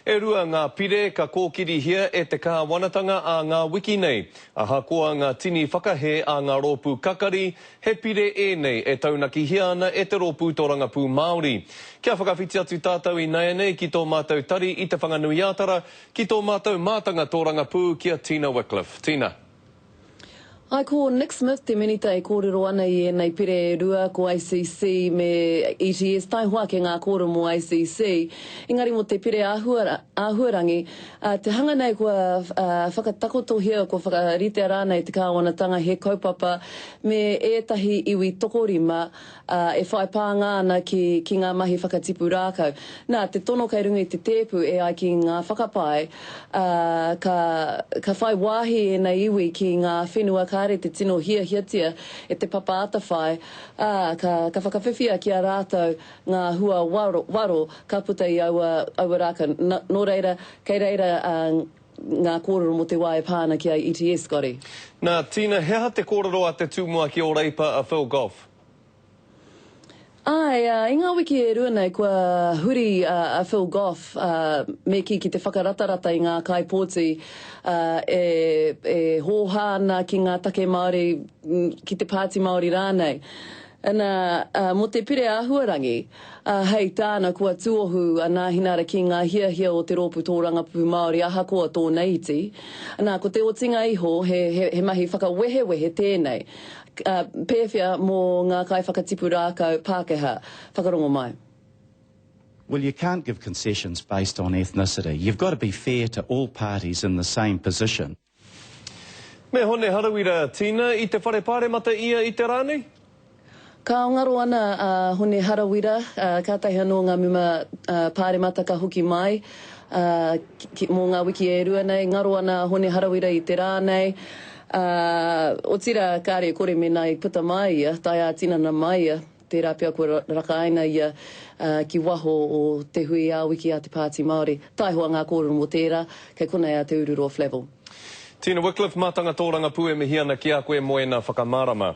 E rua ngā pire ka kōkirihia e te kāwanatanga ā ngā wiki nei. Ahakoa ngā tini whakahē a ngā rōpū kakari, he pire ēnei e taunakihia ana e te Rōpū Tōrangapū Māori. Kia whakawhiti atu tātou ināianei ki tō mātou tari i Te Whanganui-ā-Tara, ki tō mātou mātanga tōrangapū ki a Tina Wickliffe. Tina. Āe, ko Nick Smith te minita e kōrero ana i ēnei pire e rua, ko ACC me ETS, taihoa ake ngā kōrero mō ACC, engari mō te pire āhua, āhuarangi, te hanga nei kua whakatakotohia, kua whakaritea rānei te kāwanatanga he kaupapa me ētahi iwi tokorima ā, e whai pānga ana ki, ki ngā mahi whakatipu rākau. Nā, te tono kei runga i te tēpu e ai ki ngā whakapae, ā, ka, ka whai wāhi ēnei iwi ki ngā whenua kāre te tino hiahiatia e te Papa Atawhai, ā, ka, ka whakawhiwhia ki a rātou ngā hua waro, waro ka puta i aua, aua rākau. Nā, nō reira, kei reira, ā, ngā kōrero mō te wā e pā ana ki a ETS, Scotty. Nā, Tina, he aha te kōrero a te tumuaki o Reipa a Phil Goff? Āe, i ngā wiki e rua nei kua huri a Phil Goff me kī ki te whakaratarata i ngā kaipōti e hōhā ana ki ngā take Māori, ki te Pāti Māori rānei. Ana, mō te pire āhuarangi, ā, hei tāna kua tuohu a Nāhinara ki ngā hiahia o te Rōpū Tōrangapū Māori ahakoa tōna iti. Nā, ko te otinga iho he, he, he mahi whakawehewehe tēnei. Ā, pēwhea mō ngā kaiwhakatipu rākau Pākehā? Whakarongo mai. Well, you can't give concessions based on ethnicity. You've got to be fair to all parties in the same position. Me Hone Harawira, Tina, i te Whare Pāremata ia i te rā nei? Ka ngaro ana a Hone Harawira, kātahi anō ngā mema Pāremata ka hoki mai mō ngā wiki e rua nei. Ngaro ana a Hone Harawira i te rā nei, otirā kāre e kore mēnā i puta mai ia, tae ā-tinana mai ia. Tērā pea kua rakaina ia ki waho o te hui ā-wiki a te Pāti Māori. Taihoa ngā kōrero mō tērā, kei konei a Te Ururoa Flavell. Tina Wickliffe, Mātanga Tōrangapū e mihi ana ki a koe mō ēnā whakamārama.